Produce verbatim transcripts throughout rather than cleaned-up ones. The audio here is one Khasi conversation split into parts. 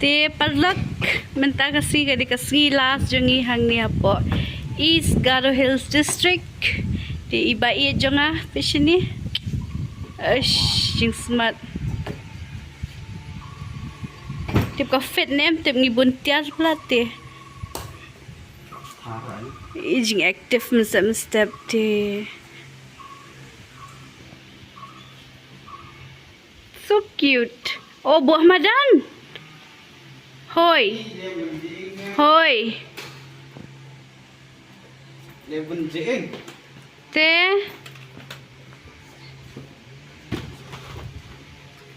Te paralok, mynta ka sngi ka dei ka sngi last jong ngi hangne hapoh East Garo Hills District. Te i ba ïeit jong nga phi shini. Eish, jingsmat. Tip ka fit ne em, tip ngi bun tiar pla te. I jingactive mynstep mynstep te. So cute. Oh, buh madan. Hoi. Hoi. Te.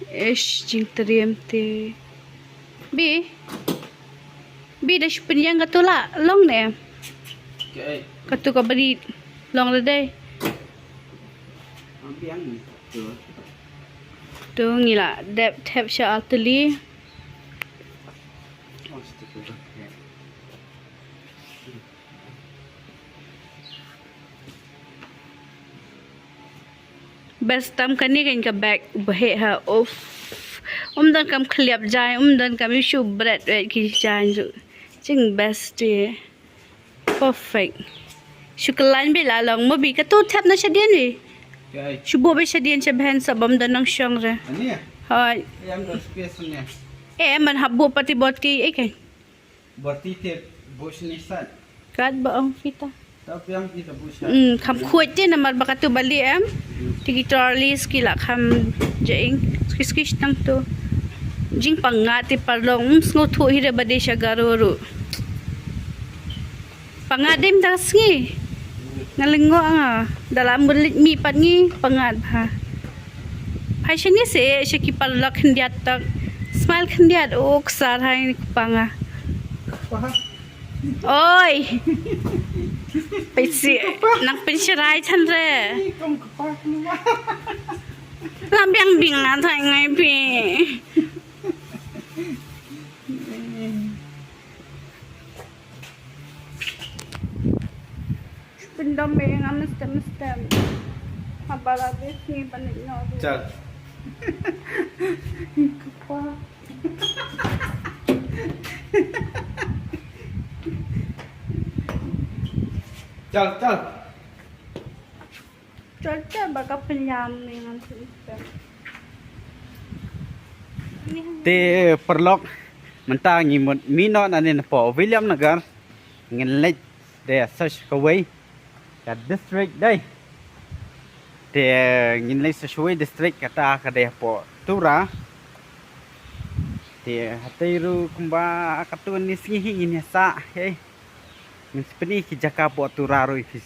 Ish, jingtriem te. Bi. Bi, da shu pynïeng katu la long ne. Katu ka bari long da dei. Tu ngi la dep thep sha artylli. Best tam kane kan ka bag ba heh ha, uff. Um don kam khliap jaiñ, um don kam issue bret wet ki jaiñ ju. Jing best te. Perfect. Shu khlaiñ beit la long mo bi, katu thep na shadien bi. Shu buh beit shadien sha bhen sa bam da nang shong re. Hoi. Eh, man hap buh pati boti, eh, kan. Boti te buh shini sat. Kat ba ong fita. Tap yang kita buh sat. Hmm, kham khuid te namar ba katu bali em. Tiki trolleys ki la kham jaing. Skis skis tang tu. Jingpang nga te paralok, hmm, sngewthuh hi re ba dei sha Garo ruh. Pang nga dem ta sngi. Nga lyngngoh nga. Da la mut leit mih pat ngi pang nga bha. Phai shane se sha ki paralok khyndiat tak. Smile khyndiat, oh, ksar hai ni kpa nga. Oi. Peit si nang pynsharai than re. Lam biang biang nga thai ngai phi. Pindom be ngam stem stem. Habara be sngi banik no be. Chal. Kpa. Chal, chal. Chal, chal, ba ka pynjam ne ngam stem stem. Te paralok, mynta ngi mut mih noh nangne napoh Williamnagar. Ngin leit de sa sha kawei ka district dei. Te ngin leit sa sha kawei district, kata ka dei hapoh Tura. Te hatei ruh kumba katto katne sngi hi ngin ïa sah, hei. Ngin sa pyni ki jaka hapoh Tura ruh ïa phi.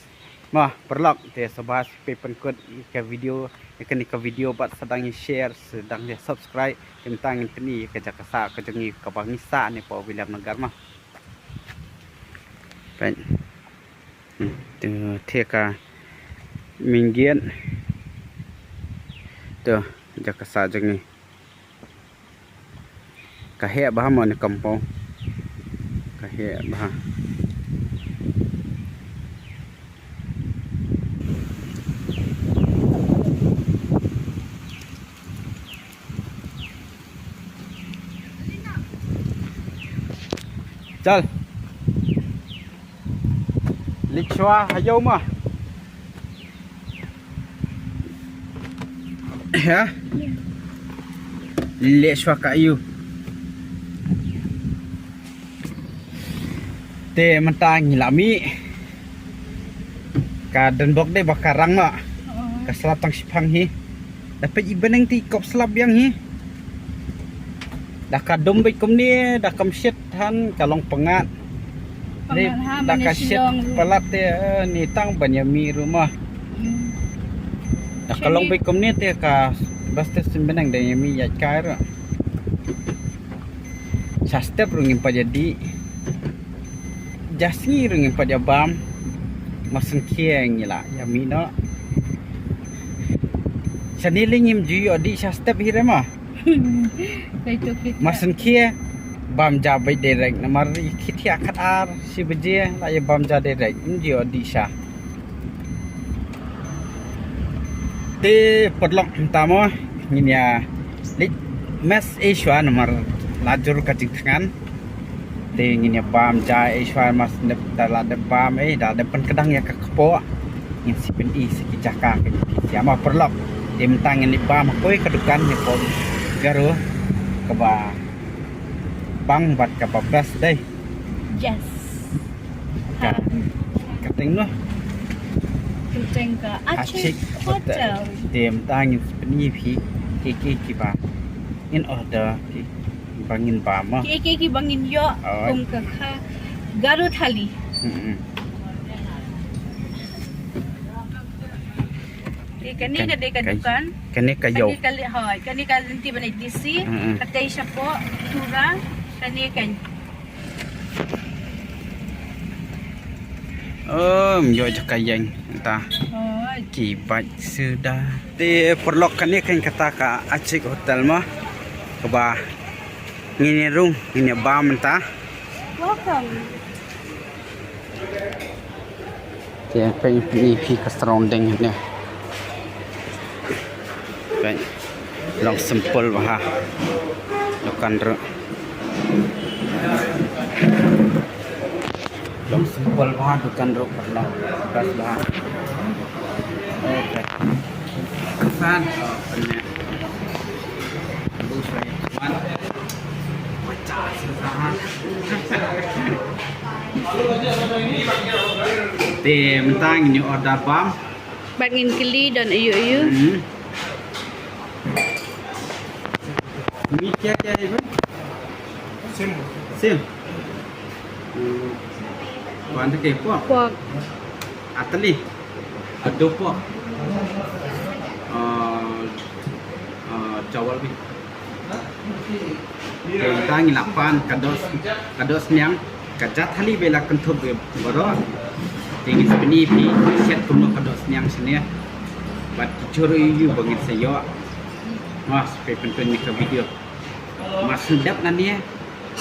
Mo paralok, te sngewbha sa peit pynkut ïa ka video, ïa kane ka video bad sa dang ïa share, sa dang ïa subscribe. Te mynta ngin pyni ïa ka jaka sah ka jong ngi kaba ngi sah ne hapoh Williamnagar mo. Peit. Hmm, tu thie ka main gate. Tu jaka sah jong ngi. Ka heh bha mo ne compound. Ka heh bha. Chal. Leit shuwa ha ïew ma. Ha? Leit shuwa ka ïew. Te mynta ngi la mih. Ka donbok dei ba ka rang noh. Ka slap tang shiphang hi. Da peit i bneng te i kop slap biang hi. Da ka dum beit kumne, da kam shit than ka long pyngngad. Pyngngad ha, da ka shit palat te, eh, ni tang ban ïa mih ruh ma. Da ka long beit kumne te ka bas te shu bneng da ïa mih ïaid kai ruh. Sha step ruh ngim pat ïa dih. Jasngi ruh ngim pat ïa bam. Mar sngewkhia ngi la ïa mih noh. Shane lei ngim ju ïoh dih sha step hi re ma. Mar sngewkhia bam ja beit direct namar ki thiah khatar shi baje la ïa bam ja direct, ngim ju ïoh dih sha. Te paralok mynta mo ngin ïa leit mess ei shuwa namar La jur ka jingthngan. Te ngin ïa bam ja ei shwa mas dep da la dep bam ei da dep pynkdang ïa ka kpoh. Ngin sa pyni sa ki jaka ka jingpyni ma paralok. Te mynta ngin ïa bam ha kawei ka dukan ïa ka Garo kaba bang bad kaba best dei. Yes. Ka ka teng noh. Kyrteng ka Achik Achik Hotel. Hotel. Te mynta ngin sa pyni phi ki ki kiba ngin order ki ba ngin bam ma. Ki ki kiba ngin ïoh Alright. Kum ka kha Garo thali. Hmm. Te kane ka dei ka dukan. Kane ka ïew. Kane ka li hoi, kane ka lynti ba na D C, Mm-mm. ka tei shapoh, tura, kane ka Om ïoh jaka ïeng ta. Hoi. Ki bait suda. Te paralok kane kan kata ka Achik Hotel ma. Kaba ngin ïa rung ngin ïa bam mynta. Welcome. Te pyn pyni phi ka surrounding ne. Pyn long simple bha. Dukan ruh. Long simple bha dukan ruh paralok. Best bha. Okay. San. Oh, pyn Te mynta ngin ïa order bam. Bad ngin kylli don aiu aiu. Hmm. Mi kya kya hai bhai? Same. Same. Hmm. Kwan ke pork. Pork. Atali. Ado pork. Ah, ah, chawal bhi. Te mynta ngi la pan ka doh, ka doh sniang, ka jait thali ba la kynthup baroh. Te ngin sa pyni phi shet kumno ka doh sniang shane. Bad ki jhur aiu ba ngin sa ïoh. Mas phi pynton ïa ka video. Mas dep na ne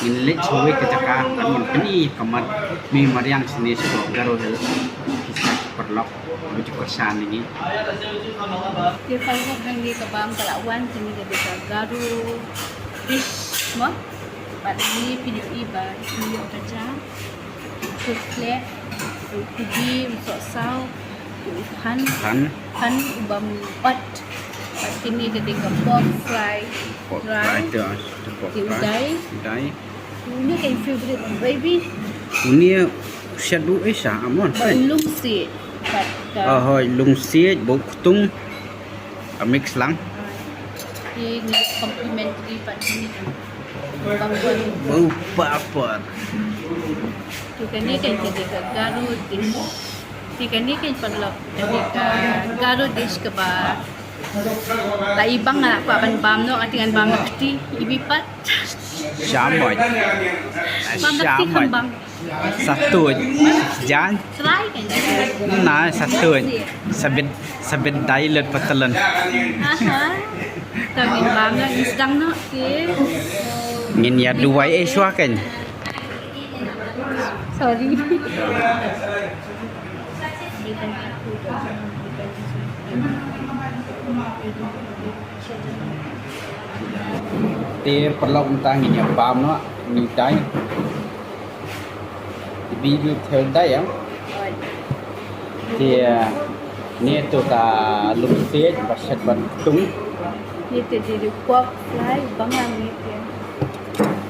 ngin leit sha kawei ka jaka bad ngin pyni ka mat mei mariang shane sha Garo Hills. Ki sa paralok. Ba ju kyrshan ïa ngi. Te paralok, hangne ka bam ka la wan, kane ka dei ka Garo dish mo. Bad hangne phi ïohi ba ngi ïoh ka ja, u khleh, u kubi, u sohsaw, u phan, Phan. phan u bam ot. Bad kane ka dei ka pork fry. Pork Dry. Fry tu, ah, tu pork Te u fry. dai. U dai. Une ka favorite baby. Une shet u Asia amon. Ba u lungsiej. Bad ka Ah, hoi lungsiej, bok ktung. Ah, mix lang. Te ngi complimentary pat kane kan. Bam bam. Bau papar. Te kane kan ka dei ka Garo dish. Te kane kan paralok ka dei ka Garo dish kaba la i bang nga la kwah ban bam noh, nga te ngan bam na kti, ibi pat. Shamoi. Bam na kti kham bang. Satuid. Jan. Try kan. Na satuid. Sabit sabit dai lut patalan. Aha. Te ngin bam noh, ngin sdang noh, okay. Ngin ïa duwai eh shwa kan. Sorry. Te paralok mynta ngin ïa bam noh, ngi dai. Te bi ju thel dai ïa. Te ne to ka lungsiej ba shet ban tung. Ni te dei pork fry bang ang ni te.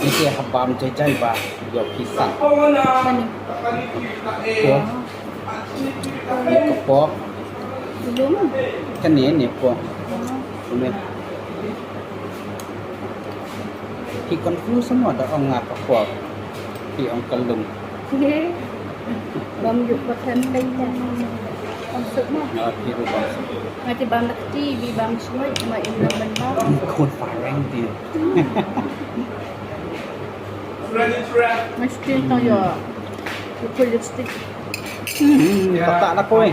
Ni te ha bam jai jai ba ïoh pisa. Mane? Pork. Ïa ka pork. Lung. Kane ne pork. Kane. Phi confuse mo da ong nga ka pork. Phi ong ka lung. Bam juk ba khlem lei mo. Bam suk mo. Nga phi ruh bam suk. Nga te bam na kti, bi bam shuwa, ma im na ban bam. Khun fareng ti. Nga skin tang yo. Juk ko lipstick. Hmm, kata na koi.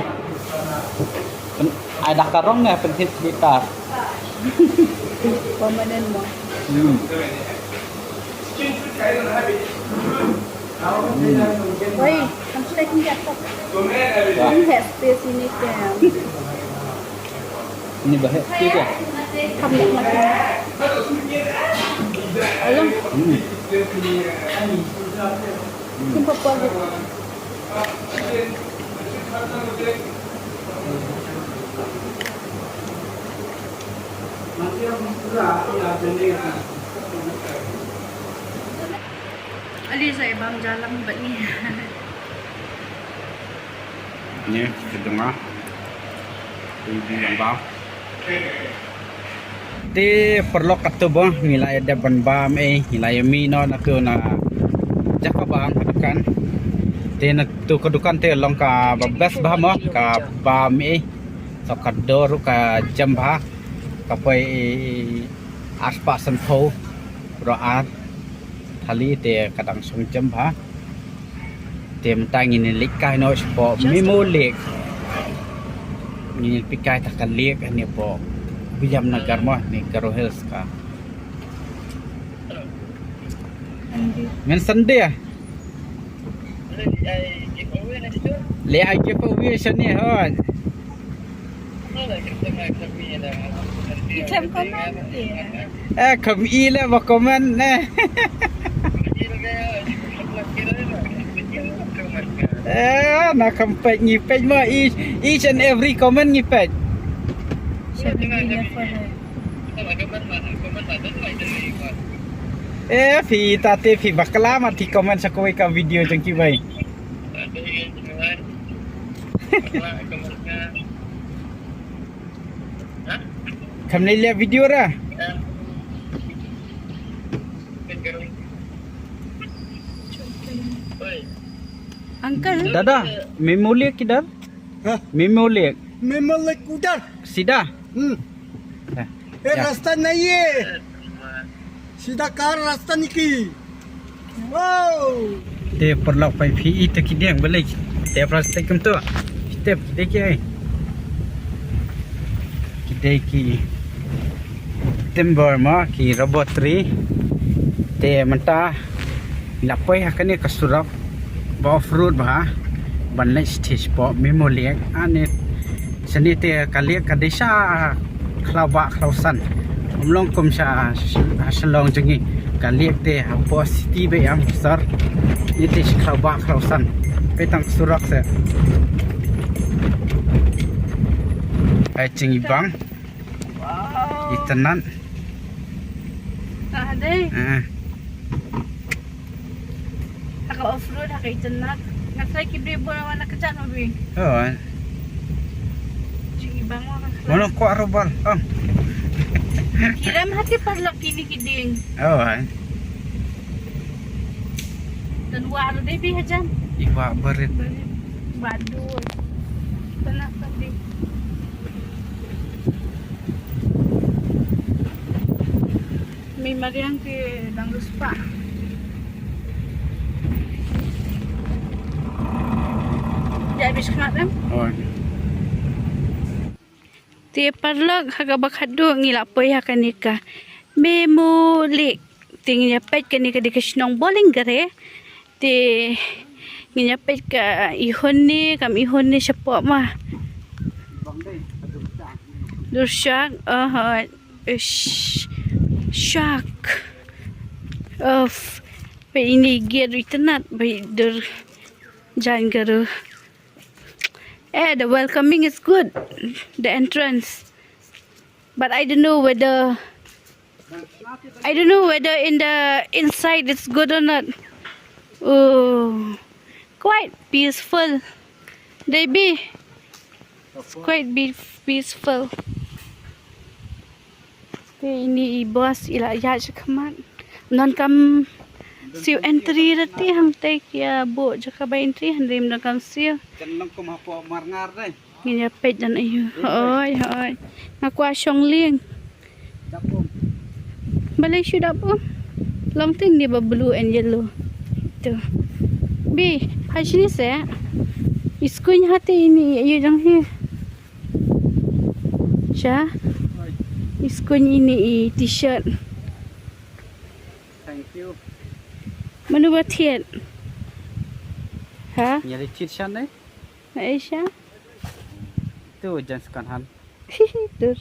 Ai da ka rong ne pynhit bita. Permanent mo. Hmm. Oi, kamu sudah tinggal apa? Wah, Ini headspace ini kan. ini bahaya tu dia. Kamu nak makan? Alam. Hmm. Kumpa pa. Ali sa ibang jalan ba ni. Ni, kedua. Ini yang bang. Te paralok katto ba ngi la ïa dep ban bam eh, ngi la ïa mih noh na tu na jaka bam ka dukan. Te na tu ka dukan te long kaba best bha mo, ka bam eh. So ka dor ruh ka jem bha. Ka poi arspah sanphew ruh ar thali te ka dang shong jem bha. Te mynta ngin ïa leit kai noh shapoh Memo Lake. Ngin ïa peit kai ta ka lake hangne hapoh Williamnagar mo, ne Garo Hills ka. Ngan Sunday ah. Leh ai giveaway shane hoi. Ki khlem comment, eh. Eh, kham i leh ba comment, eh. Eh, na kham peit ngi peit mo, each, each and every comment ngi peit. Eh, phi ta te phi bakla mat phi comment sha kawei ka video jong kiwei. Kham leh leh video ra. Uncle. दादा, मेमो लेक किधर? हाँ। मेमो लेक। मेमो लेक उधर। सीधा? हम्म। हाँ। ये रास्ता नहीं है। सीधा कार रास्ता निकली। Wow! Te paralok phi i te ki dieng balei. Te plastik kum tu. Te ki dei ki ai. Ki dei ki timber mo, ki rubber tree. Te mynta la poi ha kane ka surok ba off road bha ban leit stage po Memo Lake. Ani shane te ka lake ka dei sha khlaw ba khlaw san. Ym long kum sha, sha Shillong jong ngi. Ka lake te hapoh city ba ïa sar. Ni te sha khlaw ba khlaw san. Peit tang surok se. Ai jingibang. Wow. Itynnad. Ah, dei. Ah. Ha ka off road, ha ka itynnad. Nga try ki briew bun wan na ka jan mo bi. Oh. Jingibang mo ka. Mo long kwah rubber. Oh. Ki rem ha te paralok kine ki dieng. Oh. Don wah ruh dei bi hajan. I wah barit. Barit. Wah dur. Tana tadi. Mi mariang ki dang riewspah. Ïa bishknat em? Oh. Te paralok ha kaba khadduh ngi la poi ha kane ka Memo Lake. Te ngin ïa peit kane ka dei ka shnong Bowling Green. Te ngin ïa peit ka ihon ne, kam ihon ne shapoh ma. Dur shark, oh, hoi. Ish, shark. Of, peit ine i gate ruh itynnad, peit dur jan ka ruh. Eh, the welcoming is good, the entrance. But I don't know whether, I don't know whether in the inside it's good or not. Oh, quite peaceful. Dei bi. It's quite be peaceful. Te ine i boss i la ïaid shakhmat. Ym donkam siew entry ruh te hangtei ki ïa buh jaka bai entry hynrei ym donkam siew. Kan long kum hapoh Marngar dei. Ngin ïa peit don aïu. Hooid, hooid. Nga kwah shong lieng. Dap um. Balei shu dap um? Long te ine ba blue and yellow. To. Bi, phai shane seh. I skuiñ ha te ine i aïu jong hi. Sha? I skuiñ ine i t-shirt. Thank you. Mano ba thied? Ha? Ngi la thied sha ne? Na Asia? Tu jan second hand. Tur.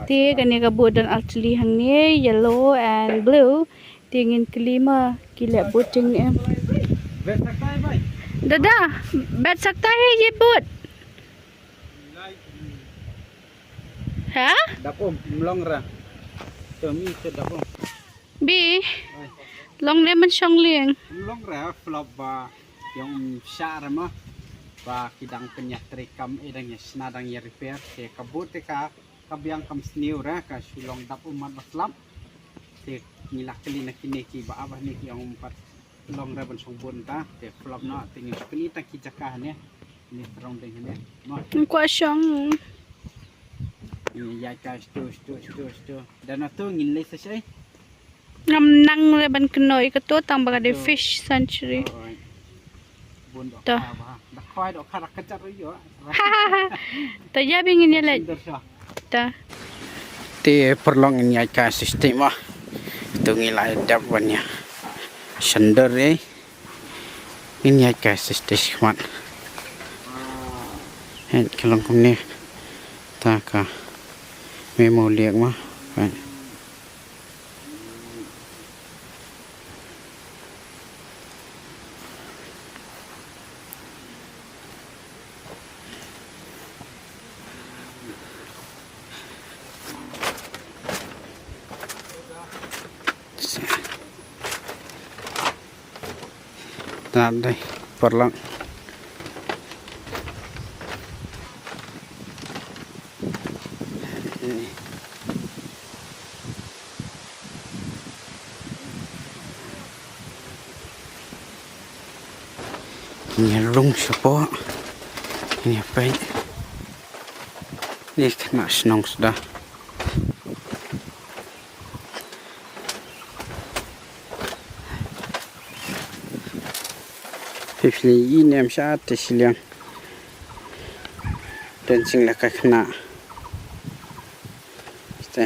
Te kane ka buh don artylli hangne, yellow and blue. Te ngin kylli ma ki leh boating em. Dada, बैठ सकता है ये बोट? Ha? Dap um, mlong ra. To mi to dap um. Bi. Long ne man shong lieng. Mlong ra flop ba yong sha ra ma. Ba ki dang pynïatrei kam, eh, dang ïa shna, dang ïa repair. Te ka boat te ka ka biang kam sniew ra, ka shu long dap um mat ba slap. Te ngi la kylli na kine ki ba ap hangne ki ong pat long ra ban shong bun ta. Te flop na te ngi shu kylli ta ki jaka hangne. Ni rong deng hangne. Ma. Kwah shong. Ni ïa ka stu stu stu stu. Dan atu ngin lei sa shai. Ngam nang re ban kynnoh ïa kato tang ba ka dei fish sanctuary. To. To ïa bi ngin ïa leit. To. Te paralok ngin ïa ka system ah. To ngi la dep ban ïa shandor eh. Ngin ïa ka system khmat. Hei ka long kumne. Ta ka memo liak ma. Hei. Tang dei paralok. Ngi rung shapoh. Ngi peit. Ni khynnah shnong suda. Phi phi i nem sha te shiliang. Dancing la ka khynnah. Te.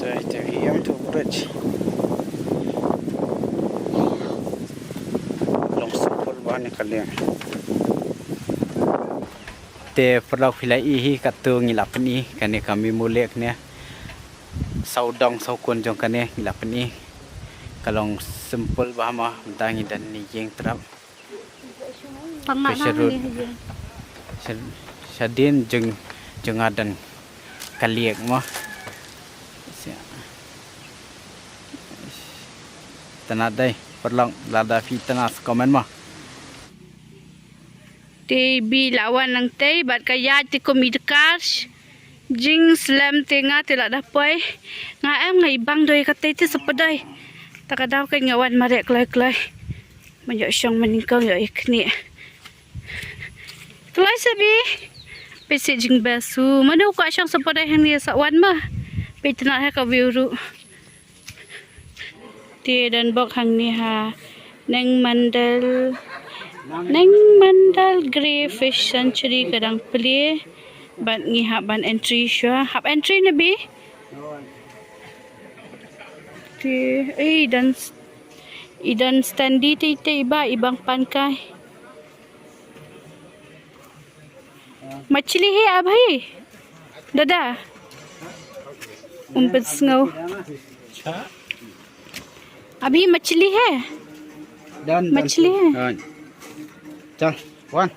Te, te, hi em tu bridge. Long sempul ba ne kaliang. Te paralok phi la i hi katto ngi la pyni kane ka memo liak ne. Sawdong sawkun jong kane ngi la pyni. Ka long sempul ba ma dang i dan ni jing trap. Panga. Ka na sharud. Ni haji. Shad-, shadien jong, jong adan kaliak mo. Sia. Tana dei, paralok lada phi tana comment mo. Te bi la wan nangtei bad ka ïaid te kum i dkar. Jing slem te nga te la da poi. Nga em nga i bang doi ka tei te sa padai. Ta ka daw ka nga wan mareh kloi kloi. Man ïoh shong man nyngkong ïoh ïa khnieh. Kloi sa bi. Peit sa jing best u. Mano kwah shong sa padai hangne sa wan ma. Peit tna ha ka view ruh. Te don bok hangne ha. Neng Mandal. Neng Mandal Grey Fish Sanctuary ka dang plie. Bad ngi hap ban entry shuwa. Hap entry na bi. Te, ei, don s-, i don standee te, te, i ba, i bang pan kai. मछली है अभी? दादा, um, bad sngew. अभी मछली है? Done, done. मछली है? Done. Chal, wan.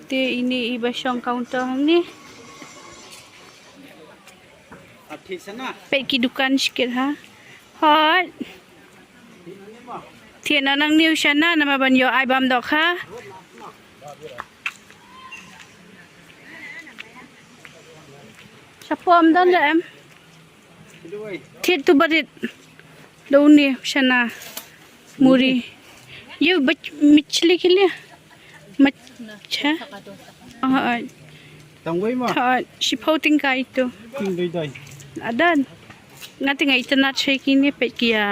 Te ine i ba shong counter hangne. Peit ki dukan shikit ha. Hot. Thied noh nangne u shana namar ban ïoh ai bam dohkha. Shapoh ym don da em. Thied tu barit. Da une u shana. Muri. Ye bach-, machli ke liye. Mach-, ha? Hooid. Tang wei ma? Hooid, shiphew tyngka ito. Ting doi doi. Adan. Nga te nga itynnad shai kine peit ki ïa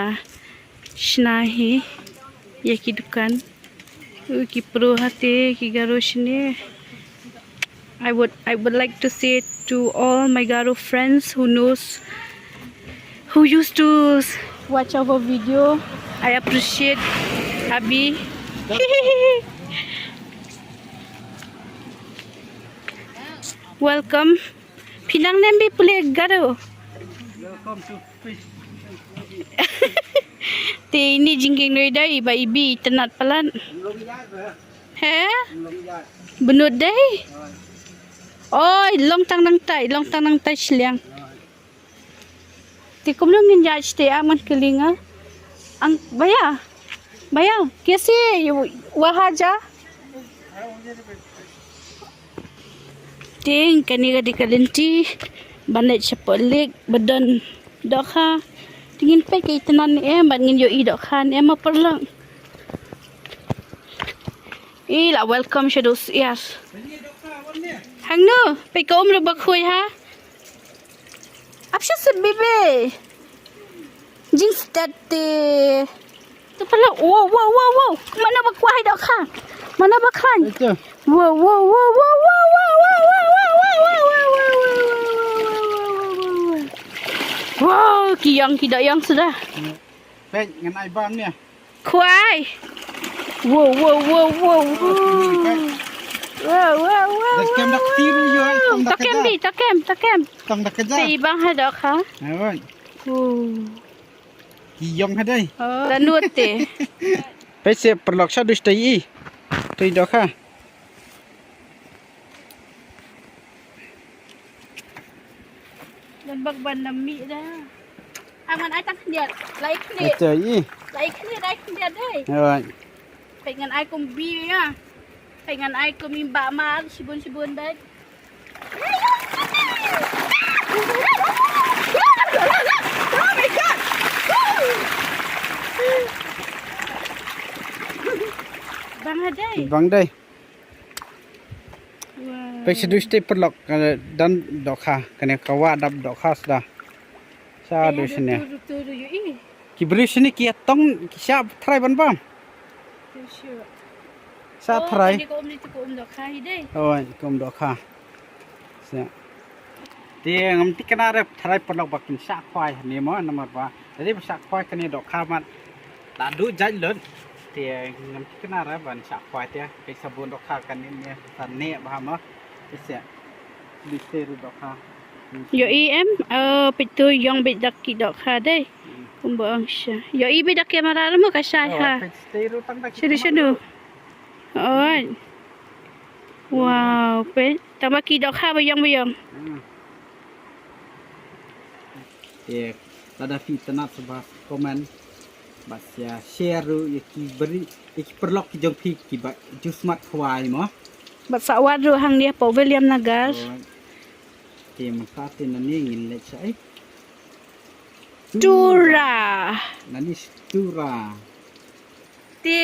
shna hi ïa ki dukan. U ki pro hate ki Garo shane. I would I would like to say to all my Garo friends who knows who used to s- watch our video, I appreciate Abi. Welcome. Phi nang ne em pule Garo? Welcome to fish. Te ini jingkieng noi dei ba ibi itynnad palat. He? Bynnud dei? Oi, long tang nangtai, long tang nangtai shiliang. Te kumno ngin ïaid shatei, am ngan kylli nga. Ang baya. Baya, kaise waha ja? Te kane ka dei ka lynti ban leit shapoh lake ba don dohkha. Te ngin peit ka itynnad ne em, bad ngin ïohi dohkha ne em, ma paralok. I la welcome shaduh syiar. Hangno, peit ka um ruh ba khuid ha. Ap sha sut bibi. Jingstad te. Tu pala, wow, wow, wow, wow. Mana ba kwah dohkha. Mana ba khlaiñ. Ito. Wow, wow, wow, wow. Wow, ki ïong, ki da ïong suda. Peit, ngan ai bam ne. Khwai. Wow, wow, wow, wow. Wow, wow, wow. Dak kem dak tiru yo, ai, tang dak. Takem keja. Di, takem, takem. Tang dak keja. Te i bang ha dohkha. Ai. Wow. Ki ïong ha dei. Oh, da nut te. Peit se paralok, sha duh shatei i. Te i dohkha. Ngan bak ban na mih da. Ah, ngan ai tang khyndiat. Lai khyndiat. Ito i. Lai khyndiat, lai khyndiat dei. Alright. Peit ngan ai kum bi ya. Peit ngan ai kum i ba mar shibun shibun dei. Bang ha dei. Bang dei. Wow. Peit sha duh shatei paralok, eh, don dohkha, kane ka wah dap dohkha suda. Sha duh shane. Ki briew shane ki ïa tong, ki shah tharai ban bam. Sha tharai. Kane ka um ne, ka um dohkha hi dei. Oh, ka um dohkha. Sha. Te ngam thikna re tharai paralok ba kin shah khwai ne mo, namar ba lada ba shah khwai kane dohkha mat la duh jait lut. Te ngam thikna re ban shah khwai te, peit sa bun dohkha kane ne, sa ne ba mo. Te sha. Bise ru dohkha. Ïohi em, eh, peit tu ïong beit da ki dohkha dei. Hmm. Kumba ong sha. Ïohi beit da camera ruh mo ka shai ha. Peit shatei ru tang da ki. Sha duh shano. Oi. Wow, peit. Tang ba ki dohkha ba ïong ba ïong. Hmm. Te lada phi itynnad sngewbha comment bad share ruh ïa ki briew, ïa ki paralok ki jong phi kiba ju smat khwai mo. Bad sa wan ruh hangne hapoh Williamnagar. Oh. Te mynta te nane ngin leit sha ei. Tura. Nane Tura. Te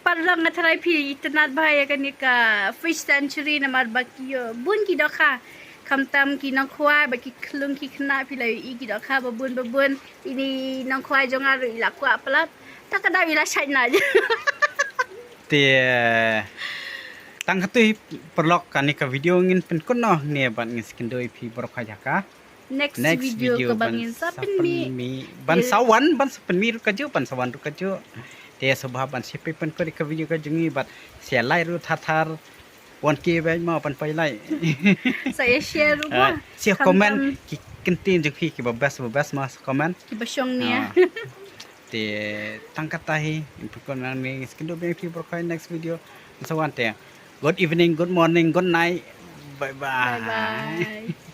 paralok nga tharai phi itynnad bha ïa kane ka fish sanctuary namar ba ki ïoh bun ki dohkha. Khamtam ki nongkhwai bad ki khlung ki khynnah phi la ïohi ki dohkha ba bun ba bun. Ini nongkhwai jong nga ruh i la kwah palat. Ta ka daw i la shait na. Te tang katei paralok kane ka video ngin pynkut noh ne bad ngin sa ïakynduh ïa phi baroh kawei ha ka next video kaba ngin sa pynmih. Ban sa wan, ban sa pynmih ruh kajuh, ban sa wan ruh kajuh. Te sngewbha ban sa pynpeit ka video ka jong ngi bad sa like ruh thar thar. Wan ki bad ma ban peit like. Sa ïa share ruh ma. Sa comment ki kyntien jong phi kiba best ba best ma sa comment. Kiba shong nia. Te tang katei hi, ngin pynkut noh ne, ngin sa ïakynduh biang ïa phi baroh kawei next video. Sa wan te. Good evening, good morning, good night. Bye bye. Bye bye.